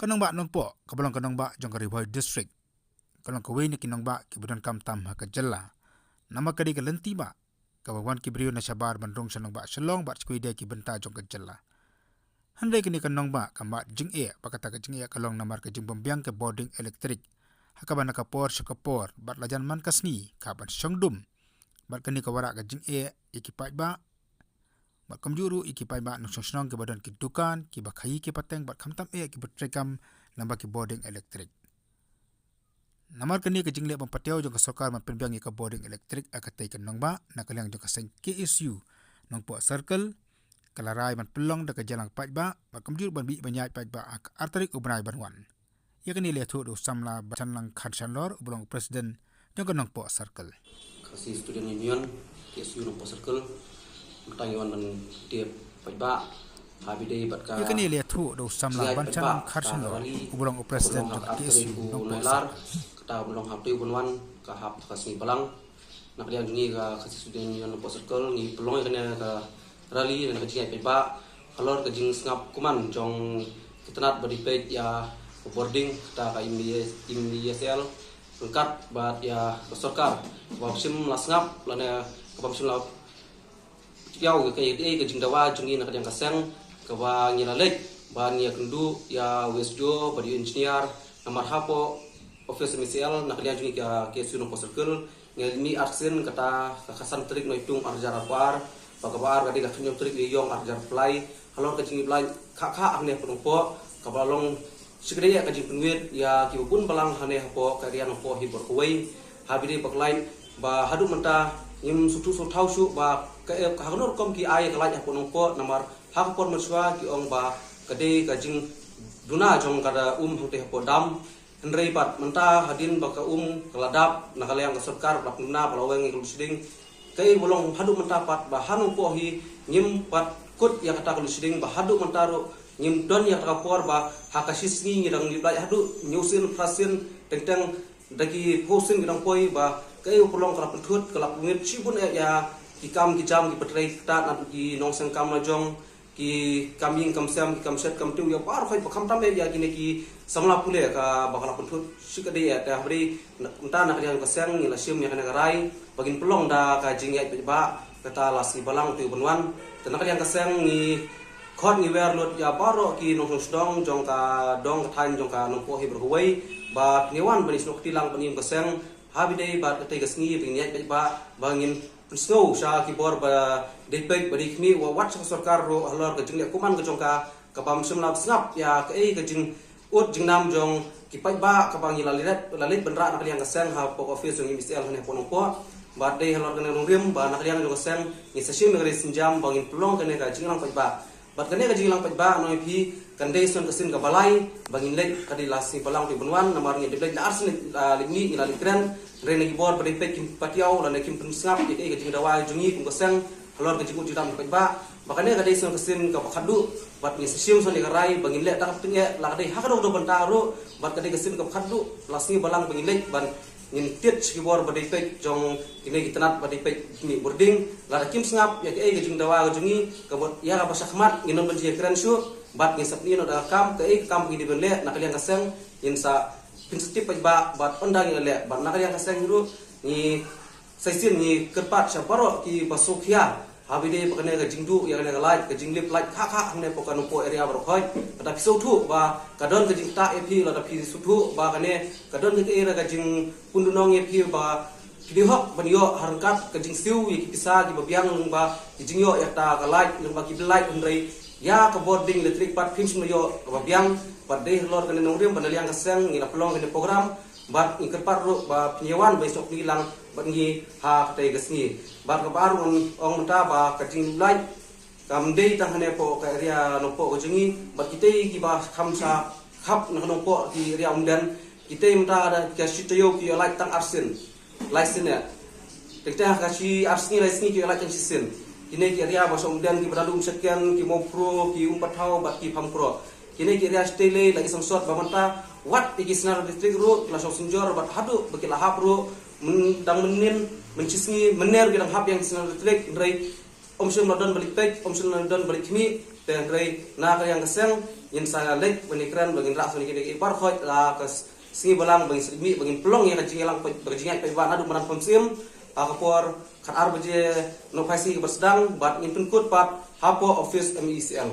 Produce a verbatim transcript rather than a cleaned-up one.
Ka nongbah Nongpoh, kaba long ka nongbah jong ka Ri Bhoi District, ka long kawei na ki nongbah kiba donkam tam ha ka jylla. Namar ka dei ka lynti bah kaba wan ki briew na shabar ban rung sha nongbah Shillong bad sha kiwei de ki bynta jong ka jylla. Hynrei kane ka nongbah kam mad jingeh, bad kata ka jingeh ka long namar ka jingbym biang ka bording elektrik ha kaba na ka por sha ka por, bad lajan man ka sngi ka ban shong dum. Bad kane ka wanrah ka jingeh ïa ki paidbah, bad kumjuh ruh ïa ki paidbah nongshong shnong kiba don ki dukan, kiba khaïi ki pateng, bad khamtam eh kiba treikam lyngba ki bording elektrik. Namar kane ka jingleh bym patiaw jong ka sorkar ban pynbiang ïa ka bording elektrik ha katei ka nongbah, na ka liang jong ka seng K S U Nongpoh Circle ka la rai ban pynlong da ka jingïalang paidbah, bad kumjuh ban bih ban ïaid paidbah ha ka ar tarik u bnai ban wan. Ïa kane la ïathuh da u samla Banshanlang Kharshanlor, uba long u president jong ka Nongpoh Circle. Khasi Student Union, K S U Nongpoh Circle, mynta ngi wan ban tiap paidbah ha bidei bad ka. Ïa kane la ïathuh da u samla Banshanlang Kharshanlor, uba long u president jong ka K S U Nongpoh Circle. Kata ba long hapdeng ban wan ka hap ka sngi Balang. Na ka liang jong ngi ka Khasi Student Union Nongpoh Circle, ngi pynlong ïa kane ka rally, na ka jingïaid paidbah halor ka jingsngap kumne jong ki tnat ba dei peit ïa ka bording, kata ka M E S, M E S L, ryngkat bad ïa ka sorkar, kaba shym la sngap lane kaba shym la ïaw ïa ka, ïa ka jingdawa jong ngi na ka liang ka seng, kaba ngi la leit ban ïakynduh ïa u S D O bad ïa u engineer namar hapoh office M E S L na ka liang jong ngi ka K S U Nongpoh Circle, ngi la mih arsien, kata ka khatsan tarik Naitung arhajar arphew ar, bad kaba ar ka dei ka khathynñiew tarik Ïaïong arhajar arphew lai, halor ka jingïaleh khah khah hangne hapoh Nongpoh, kaba la long shikatdei ka jingpynwit ïa kiba bun balang hangne hapoh ka area Nongpoh hi baroh kawei. Ha bidei ba ka light ba haduh mynta ngim sngewthuh sngewthaw shuh ba ka, eh, ha kano rukom ki ai ka light hapoh Nongpoh, namar ha ka por mynshuwa ki ong ba ka dei ka jingduna jong ka da um hangtei hapoh dam. Hynrei pat mynta hadien ba ka um ka la dap, na ka liang ka sorkar ba la pynbna, ba la weng ïa ka load shedding. Kaei ba long haduh mynta pat ba ha Nongpoh hi ngim pat kut ïa kata ka load shedding, ba haduh mynta ruh ngim don ïa kata ka por ba ha ka shi sngi ngi dang ïaleh haduh hynñiew sien phra sien, teng teng da ki phew sien ki dang poi, ba kaei ba pynlong ka la pynthut, ka la pynwit shibun eh ïa ki kam ki jam, ki pyntrei, kata na ki nongseng kam la jong, ki kam ïing kam sem, ki kam shet kam tiew, ïa baroh khoit, ba khamtam eh ïa kine ki samla pule, kaba ka la pynthut shikatdei eh. Te ha bri mynta na ka liang ka seng ngi la shim ïa kane ka rai ba ngin pynlong da ka jingïaid paidbah, kata la sngi Balang te u ban wan. Te na ka liang ka seng ngi khot ngi wer lut ïa baroh ki nongshong shnong jong ka dong ka thaiñ jong ka Nongpoh hi baroh kawei ba phin ïa wan ban ïasnoh kti lang bad ngi kum ka seng ha bidei bad katei ka sngi, ba ngin ïaid paidbah, ba ngin pynsngew sha ki bor ba dei peit ba dei khmih, wat sha ka sorkar ruh halor ka jingleh kumne ka jong ka, kaba ym shym la sngap ïa kaei ka jingud jingnam jong ki paidbah kaba ngi la leit, la leit ban rah na ka liang ka seng hapoh office jong M E S L hangne hapoh Nongpoh. Bad dei halor kane ka nongrim ba na ka liang jong ka seng ngin sa shim ïa ka dei sienjam ba ngin pynlong kane ka jingïalang paidbah. Bad kane ka jingïalang paidbah, ngan ong ïa phi, kan dei shen ka sien kaba lai ba ngin leit, ka dei la sngi Balang te u ban wan, namar ngi dep leit la arsien, ah, leit mih, ngi la leit kren, hynrei na ki bor ba dei peit kim pat ïaw lane kim pynsngap ïa kaei ka jingdawa jong ngi kum ka seng halor ka jingud jingdam jong ki paidbah. Ba kane ka dei shen ka sien kaba khatduh, bad ngin sa shim shen ïa ka rai ba ngin leh da ka bteng eh, la ka dei ha kano kano bynta ruh, bad ka dei ka sien kaba khatduh la sngi Balang ba ngin leit ban ngin tied sha ki bor ba dei peit jong kine ki tnat ba dei peit kine bording. Lada kim sngap ïa kaei ka jingdawa ka jong ngi, ka mut ïa kaba shakhmat ngin ym ban jia kren shuh, bad ngin sa pyni noh da ka kam, kaei ka kam ba ngi dei ban leh na ka liang ka seng, ngin sa pynsngewthuh paidbah, bad ynda ngi la leh, bad na ka liang ka seng ruh ngi sa shisien ngi kyrpad sha baroh kiba sngewkhia ha bidei ba kane ka jingduh ïa kane ka light, ka jinglip light khah khah hangne hapoh ka Nongpoh area baroh khoit. Lada phi sngewthuh ba ka don ka jingktah ïa phi, lada phi sngewthuh ba kane ka don ka area ka jingpynduna ïa phi, ba phi dei hok ban ïoh ha ryngkat ka jingsiew ïa ki pisa kiba biang lyngba ki jingïoh ïa kata ka light, lyngba ki bill light, hynrei ïa ka bording elektrik pat phim shym la ïoh kaba biang. Bad dei halor kane nongrim ba na liang ka seng ngi la pynlong kane program, bad ngi kyrpad ruh ba phin ïa wan ban ïasnoh kti lang bad ngi ha katei ka sngi. Bad kaba ar ngan ong mynta ba ka jinglip light kam dei tang hangne hapoh ka area Nongpoh ka jong ngi, bad kitei kiba kham sha khap na ka Nongpoh, ki area Umden, kitei mynta da ka shi taïew ki ïoh light tang arsien, lai sien eh. Teng teng ha ka shi ar sngi lai sngi ki ïoh light tang shisien. Kine ki area ba sha Umden, kiba Dalu Umshaken, ki Mawphro, ki Umpathaw bad ki Phamkro. Kine ki area shatei lei la i sangsot ba mynta wat ïa ki snar elektrik ruh ki la shong synjor, bad haduh ba ki la hap ruh myn-, dang mynnin, mynshisngi, mynne ruh ki dang hap ïa ki snar elektrik, hynrei Ym shym la don ba leit peit, ym shym la don ba leit khmih, te hynrei na ka liang ka seng ngin sa leit ban ïakren, ba ngin rah sha kine ki bar khoit la ka sngi balang, ba ngin sa mih, ba ngin pynlong ïa ka jingïalang peit, ba ka jingïaid paidbah naduh madan pumsim ha ka por khatar baje nohphai sngi kaba sdang, bad ngin pynkut pat hapoh office M E C L.